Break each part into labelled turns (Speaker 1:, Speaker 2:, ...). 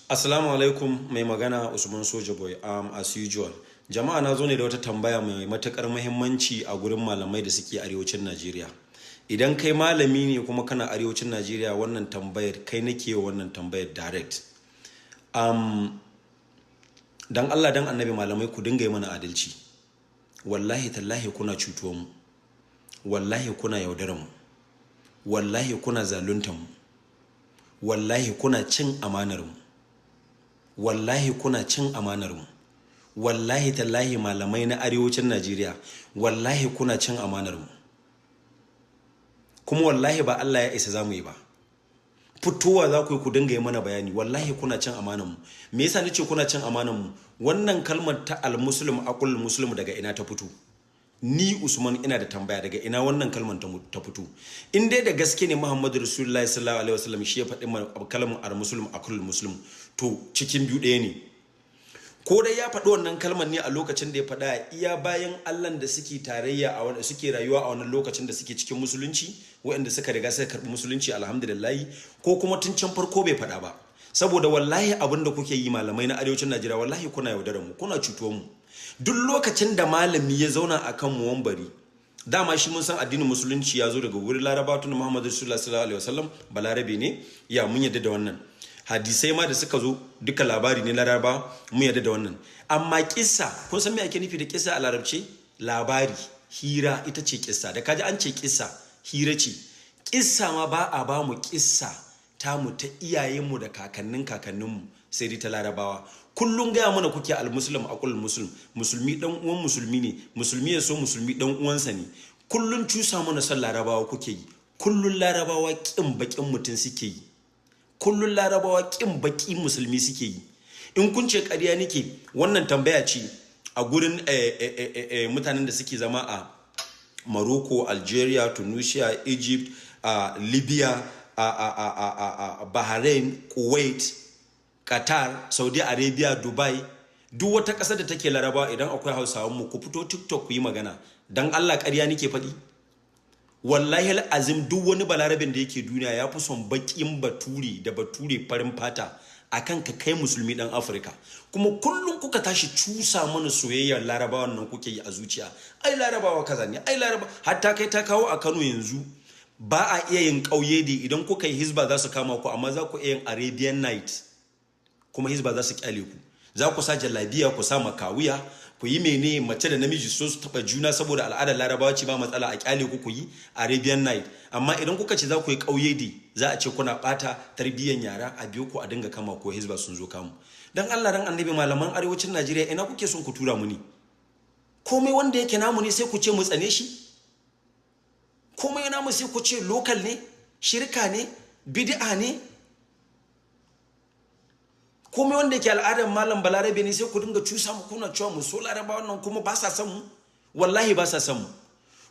Speaker 1: Assalamu alaikum. Mai magana Usman Soja Boy, as usual. Jama'a, na zo ne da wata tambaya mai matukar muhimmanci a gurin malamai da suke arewacin Najeriya. Idan kai malami ne kuma kana arewacin Najeriya, wannan tambayar kai nake wa wannan tambayar direct. Dan Allah dan Annabi, malamai, ku dinga yi mana adalci. Wallahi tallahi kuna cutuwa mu. Wallahi kuna yaudarar mu. Wallahi kuna zaluntar mu. Wallahi kuna cin amanar mu. Wallahi kuna cin amanar mu. Wallahi tallahi, malamai na arewacin Najeriya, wallahi kuna cin amanar mu. Kuma wallahi ba Allah ya isa zamu yi ba, fitowa za ku yi ku dinga yi mana bayani. Wallahi kuna cin amanar mu. Me yasa nace kuna cin amanar mu? Wannan kalmar ta "Almuslim akhul muslim", daga ina ta fito? Ni Usman ina da tambaya: daga ina wannan kalmar ta fito? In dai da gaske ne Muhammadu Rasulullahi sallallahu alaihi wasallam shi ya faɗi kalmar "Almuslim akhul muslim", to cikin biyu ɗaya ne: ko dai ya faɗi wannan kalmar ne a lokacin da ya faɗa iya bayan Allah da suke tarayya a wanda suke rayuwa a wannan lokacin da suke cikin musulunci, waɗanda suka riga suka karɓi musulunci, alhamdulillah, ko kuma tun can farko bai faɗa ba. Saboda wallahi abin da kuke yi, malamai na arewacin Najeriya, wallahi kuna yaudarar mu, kuna cutuwar mu. Duk lokacin da malami ya zauna a kan muwambari, dama shi mun san addinin musulunci ya zo daga wurin Laraba, tun Muhammadu sallallahu alaihi wasallam Balarabe ne. Ya mun yadda da wannan. Hadisai ma da suka zo duka labari ne Laraba, mun yadda da wannan. Amma kissa, kun san me ake nufi da kissa a Larabce? Labari, hira, ita ce kissa. Da kaji an ce kissa, hira ce. Kissa ma ba a ba mu kissa tamu ta iyayenmu da kakannin kakanninmu, sai dai ta Larabawa. Kullum gaya mana kuke "Almuslim akhul muslim", musulmi dan uwan musulmi ne, musulmi ya so musulmi dan uwansa ne. Kullum cusa mana son Larabawa kuke yi. Kullum Larabawa kin bakin mutum suke yi. Kullum Larabawa kin baki musulmi suke yi. In kun ce ƙarya nake, wannan tambaya ce a gurin mutanen da suke zama a Morocco, Algeria, Tunisia, Egypt, Libya, a Bahrain, Kuwait, Qatar, Saudi Arabia, Dubai, duk wata ƙasar da take Laraba. Idan akwai Hausawan mu, ku fito TikTok ku yi magana. Dan Allah, ƙarya nake faɗi? Wallahi azim, duk wani Balarabin da yake duniya ya fi son baƙin Bature da Bature farin fata akan ka kai musulmi dan Afirka. Kuma kullum kuka tashi cusa mana soyayyar Larabawan nan kuke yi a zuciya. Ai Larabawa kaza ne, ai Laraba hatta kai ta kawo a Kano yanzu ba a iya yin ƙauye da idan kuka yi, Hizba za su kama ku, amma za ku iya yin Arabian Night kuma Hizba za su kyale ku. Za ku sa jallabiya, ku sa makawiya, ku yi mene, mace da namiji so su taba juna, saboda al'adar Larabawa ce, ba matsala, a kyale ku ku yi Arabian Night. Amma idan kuka ce za ku yi ƙauye di, za a ce kuna bata tarbiyyar yara, a biyo ku a dinga kama ko Hizba sun zo kamu. Dan Allah dan Annabi, malaman arewacin Najeriya, ina kuke son ku tura mu ne? Komai wanda yake namu ne sai ku ce mu tsane shi. Komai namu sai ku ce local ne, shirka ne, bid'a ne. Komai wanda yake al'adar malam Balarabe ne sai ku dinga cusa mu, kuna cewa mu so Laraba. Wannan kuma ba sa san mu, wallahi ba sa san mu.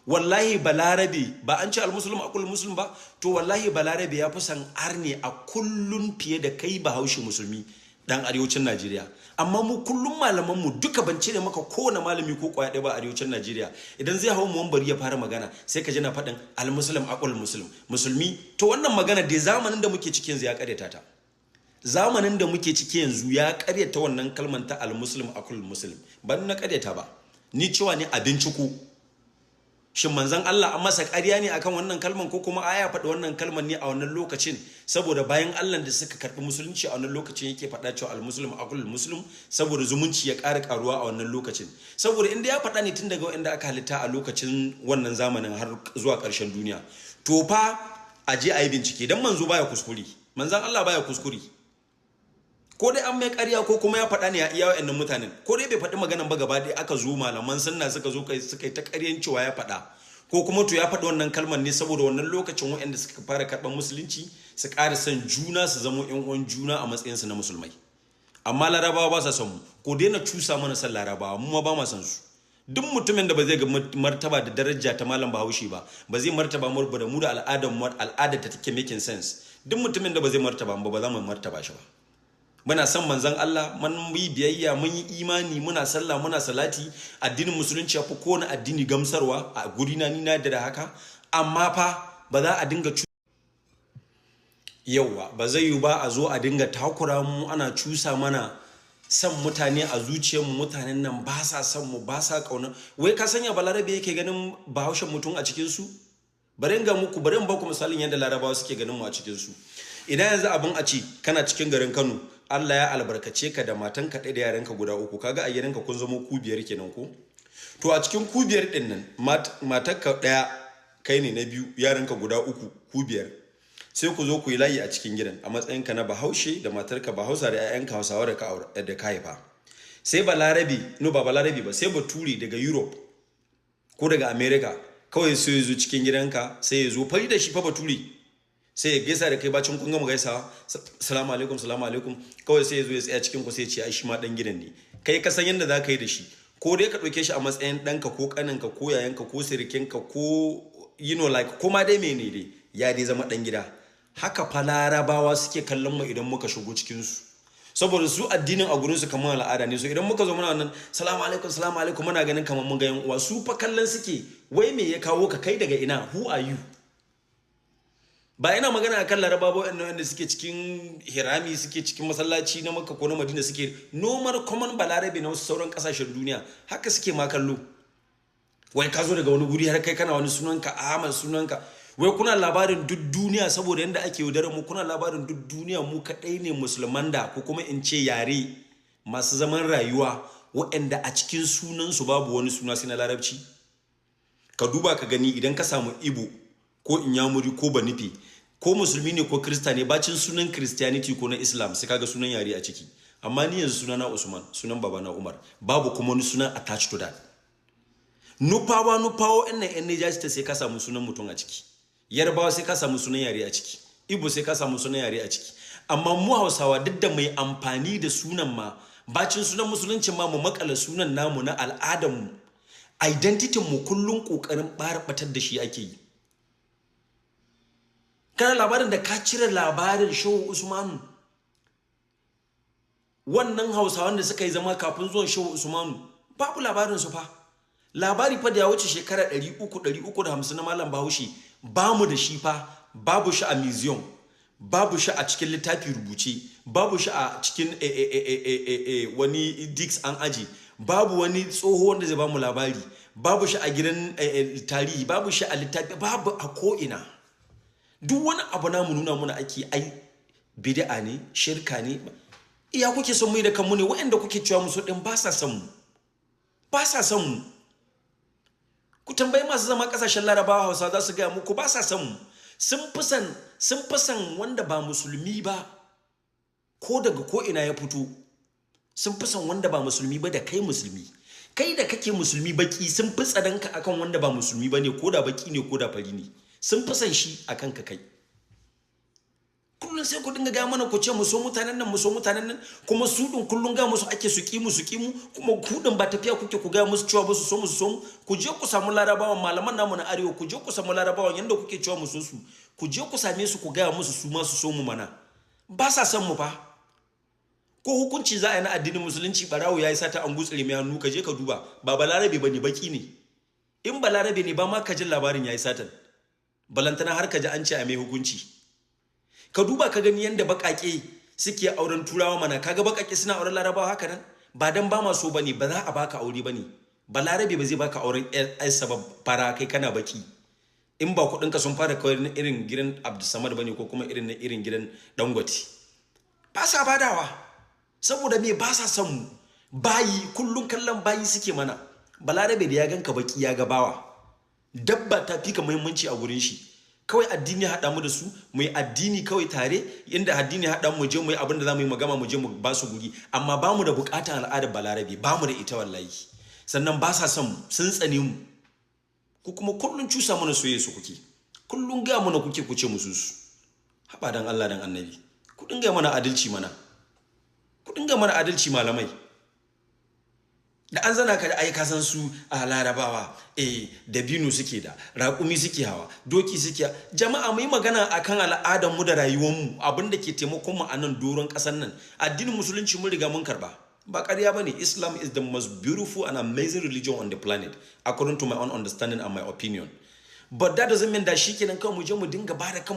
Speaker 1: Wallahi Balarabe, ba an ce "Almuslim akhul muslim" ba? To wallahi Balarabe ya fi san arne a kullun fiye da kai Bahaushe musulmi dan arewacin Najeriya. Amma mu kullum malaman mu duka, ban cire maka kowane malami ko kwaya ɗaya ba arewacin Najeriya, idan zai hau muwambari ya fara magana, sai ka ji na faɗin "Almuslim akhul muslim", musulmi. To wannan magana dai, zamanin da muke cikin yanzu ya karyata ta. Zamanin da muke ciki yanzu ya karyata wannan kalmar ta "Almuslim akhul muslim". Ban na karyata ba, ni cewa ne a binciko, shin manzon Allah an masa ƙarya ne akan wannan kalman, ko kuma aya faɗi wannan kalman ne a wannan lokacin saboda bayan Allah da suka karɓi musulunci a wannan lokacin yake faɗa cewa "Almuslim akhul muslim", saboda zumunci ya ƙara ƙaruwa a wannan lokacin? Saboda inda ya faɗa ne tun daga wanda aka halitta a lokacin wannan zamanin har zuwa ƙarshen duniya, to fa a je a yi bincike, dan manzo baya kuskure, manzon Allah baya kuskure. Ko dai an mai ƙarya, ko kuma ya faɗa ne ya iya wa'annan mutanen, ko dai bai faɗi maganan ba gaba ɗaya, aka zo malaman sunna suka zo kai suka yi ta ƙaryan cewa ya faɗa, ko kuma to ya faɗi wannan kalmar ne saboda wannan lokacin waɗanda suka fara karɓar musulunci su ƙara son juna, su zamo ƴan uwan juna a matsayinsu na musulmai. Amma Larabawa ba sa son mu. Ko daina cusa mana son Larabawa, mu ma ba ma son su. Duk mutumin da ba zai ga martaba da daraja ta malam Bahaushe ba, ba zai martaba mu da mu da al'adar mu, al'adar ta take making sense. Duk mutumin da ba zai martaba mu ba, ba za mu martaba shi ba. Muna son manzon Allah, mun yi biyayya, mun yi imani, muna sallah, muna salati. Addinin musulunci ya fi kowane addini gamsarwa a guri na, ni na da haka. Amma fa ba za a dinga Yauwa, ba zai yiwu ba a zo a dinga takura mu, ana cusa mana san mutane a zuciyarmu. Mutanen nan ba sa son mu, ba sa kauna. Wai ka sanya Balarabe yake ganin Bahaushen mutum a cikin su? Bari in ga muku, bari in baku misalin yadda Larabawa suke ganin mu a cikin su. Idan yanzu abin a ci, kana cikin garin Kano, Allah ya albarkace ka da matanka ɗaya da yaranka guda uku, kaga a gidanka kun zama ku biyar kenan ko? To, a cikin ku biyar ɗin nan, matarka ɗaya, kai ne na biyu, yaranka guda uku, ku biyar. Sai ku zo ku yi layi a cikin gidan a matsayinka na Bahaushe da matarka Bahausa da 'ya'yanka Hausawa da ka haifa. Sai Balarabe, no, ba Balarabe ba, sai Bature daga Europe ko daga America kawai sai ya zo cikin gidanka, sai ya zo fari da shi fa, Bature, sai ya gaisa da kai. Bacin kun gama gaisawa, "Salamu alaikum, salamu alaikum," kawai sai ya zo ya tsaya cikin ku, sai ya ce ai shi ma dan gidan ne. Kai ka san yadda za ka yi da shi. Ko dai ka ɗauke shi a matsayin ɗanka ko ƙaninka ko yayanka ko sirikinka ko like ko ma dai mene dai, ya dai zama ɗan gida. Haka fa Larabawa suke kallon mu idan muka shigo cikin su, saboda su addinin a gurin su kamar al'ada ne. So idan muka zo muna nan, "Salamu alaikum, salamu alaikum," muna ganin kamar mun ga yan uwa. Su fa kallon suke, wai me ya kawo ka? Kai daga ina? Who are you? Ba ina magana akan Larabawa wanda suke cikin hirami, suke cikin masallaci na Makka ko na Madina, suke normal common Balarabe na wasu sauran kasashen duniya, haka suke ma kallo. Wai ka zo daga wani guri, har kai kana wani sunanka Ahmad, sunanka. Wai kuna labarin duk duniya, saboda yadda ake yaudarar mu, kuna labarin duk duniya mu kaɗai ne Musulman da, ko kuma in ce yare masu zaman rayuwa, waɗanda a cikin sunansu babu wani suna sai na Larabci. Ka duba ka gani, idan ka samu Ibo ko Inyamuri ko Banife, ko Musulmi ne ko Krista ne, bacin sunan Christianity ko na Islam, sai kaga sunan yare a ciki. Amma ni yanzu sunana Usman, sunan babana Umar, babu kuma wani sunan attached to that. Nufawa, Nufawa yan nan, yan Niger State, sai ka samu sunan mutum a ciki. Yarbawa, sai ka samu sunan yare a ciki. Ibo, sai ka samu sunan yare a ciki. Amma mu Hausawa, duk da mai amfani da sunan ma, bacin sunan Musulunci ma, mu makala sunan namu na al'adarmu, identity mu, kullun kokarin batar da shi ake yi. Kana labarin da ka cire labarin Shehu Usmanu, wannan Hausawan da suka yi zama kafin zuwan Shehu Usmanu, babu labarin su fa. Labari fa da ya wuce shekara 300, 350 na Malam Bahaushe, ba mu da shi fa. Babu shi a museum, babu shi a cikin littafi rubuce, babu shi a cikin wani desk an aji, babu wani tsoho wanda zai bamu labari, babu shi a gidan tarihi, babu shi a littafi, babu a ko'ina. Duk wani abu namu nuna muna ake ai bid'a ne, shirka ne. Iya kuke son mu da kanmu ne? Waɗanda kuke cewa musu din ba sa son mu, ba sa son mu. Ku tambayi masu zama kasashen Larabawa Hausa, za su gaya muku ba sa son mu. Sun fi son wanda ba Musulmi ba, ko daga ko ina ya fito. Sun fi son wanda ba Musulmi ba da kai Musulmi. Kai da kake Musulmi baki, sun fi tsadanka akan wanda ba Musulmi ba ne, ko da baki ne ko da fari ne, sun fi son shi akan ka kai. Kullum sai ku dinga gaya mana, ku ce mu so mutanen nan, mu so mutanen nan. Kuma su din kullum ga musu ake su ki mu, su ki mu. Kuma ku din ba tafiya kuke ku gaya musu cewa ba su so mu, su so mu. Ku je ku samu Larabawan, malaman namu na arewa, ku je ku samu Larabawan yanda kuke cewa mu so su, ku je ku same su, ku gaya musu su ma su so mu mana. Ba sa son mu fa. Ko hukunci za a yi na addinin Musulunci, barawo ya yi sata, an gutsire mai hannu, ka je ka duba, ba Balarabe ba ne, baki ne. In Balarabe ne, ba ma ka jin labarin ya yi satan, balantana har ka ji an ce a mai hukunci. Ka duba ka gani yadda baƙaƙe suke auren Turawa mana. Kaga baƙaƙe suna auren Larabawa haka nan? Ba dan ba ma so bane, ba za a baka aure bane. Balarabe ba zai baka auren ƴarsa ba fara, kai kana baki, in ba kuɗin ka sun fara kawai na irin gidan Abdulsamad bane, ko kuma irin na irin gidan Dangote. Ba sa badawa. Saboda me? Ba sa son mu. Bayi, kullun kallon bayi suke mana. Balarabe da ya ganka baki, ya ga bawa, dabba ta fi ka muhimmanci a gurin shi. Kawai addini ya haɗa mu da su, mu yi addini kawai tare. Inda addini ya haɗa mu, je mu yi abin da za mu yi, mu gama, mu je mu ba su guri. Amma ba mu da buƙatar al'adar Balarabe, ba mu da ita wallahi. Sannan ba sa son mu, sun tsane mu. Ku kuma kullun cusa mana soyayya su kuke, kullun gaya mana kuke ku ce musu su. Haɓa, dan Allah dan Annabi, ku dinga mana adalci mana, ku dinga mana adalci, malamai. Da an zana ka da ai ka san su a Larabawa, dabino suke da raƙumi suke hawa, doki suke. Jama'a, mu yi magana akan al'adar mu da rayuwar mu, abin da ke taimakon mu a nan doron ƙasar nan. Addinin Musulunci mun riga mun karba, ba ƙarya bane. Islam is the most beautiful and amazing religion on the planet, according to my own understanding and my opinion, but that doesn't mean that shikenan kawai mu je mu dinga bada kanmu.